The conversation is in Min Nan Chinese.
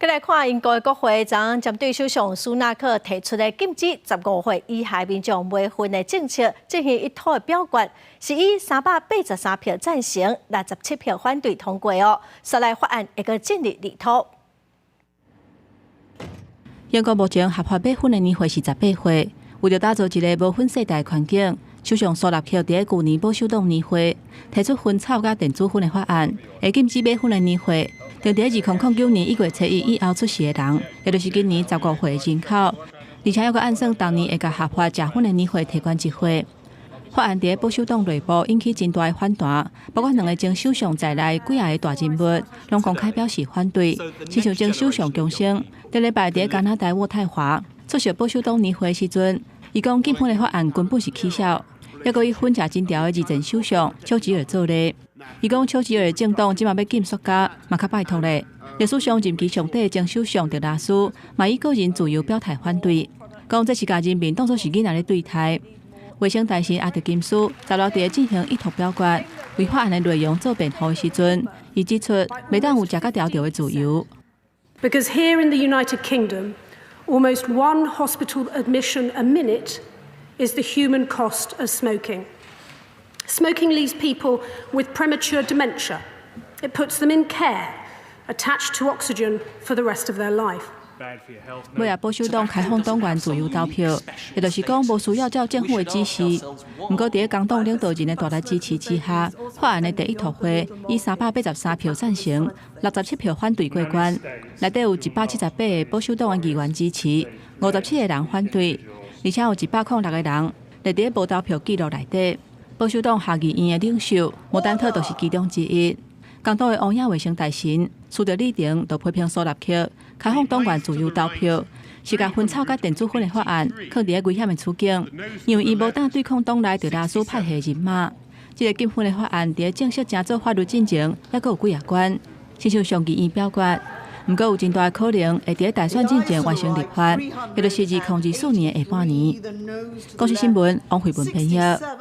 閣來看英國國會昨針對首相蘇納克提出的禁止15歲以下民眾買薰的政策進行一討的表決，是以383票贊成、67票反對通過哦。紲來法案會閣進入立土。英國目前合法買薰的年歲是18歲，為著打造一个無薰世代環境，首相蘇納克佇舊年保守黨年會提出薰草佮電子薰的法案，會禁止買薰的年歲。定佇2009年1月初1以後出世的人，也就是今年15歲的人口，而且猶閣按算逐年會共合法食薰的年歲提懸一歲。法案佇保守黨內部引起真大的反彈，包括兩个前首相在內幾仔个大人物，攏公開表示反對。親像前首相強生，頂禮拜佇加拿大渥太華出席保守黨年會時陣，伊講禁薰的法案根本是起痟。猶閣以薰食真牢的前任首相丘吉爾做例，伊講丘吉爾的政黨這馬欲禁雪茄，嘛較拜託咧。歷史上任期上短的前首相特拉斯，嘛以個人自由表態反對，講這是共人民當作是囡仔咧對待。衛生大臣阿特金斯十六佇進行一討表決，為法案的內容做辯護的時陣，伊指出，袂當有食佮牢著的自由。 Because here in the United Kingdom, almost one hospital admission a minute is the human cost of smoking. Smoking leaves people with premature dementia. It puts them in care, attached to oxygen for the rest of their life. 尾仔保守黨開放黨員自由投票，也就是講無需要照政府的指示。毋過，佇工黨領導人的大力支持之下，法案的第一讀會以383票贊成、67票反對過關。內底有178個保守黨的議員支持，57個人反對，而且有106個人列佇無投票記錄內底。保守黨下議院的領袖摩丹特就是其中之一。工黨的烏影衛生大臣蘇德里廷就批評蘇納克開放黨員自由投票，是共薰草佮電子薰的法案囥佇危險的處境，因為伊無膽對抗黨內特拉斯派系人馬。這个禁薰的法案佇正式成做法律進前，猶閣有幾仔關，親像上議院表決。毋過有真大可能會佇大選進前完成立法，也就是2024年下半年。公視新聞王慧文編譯。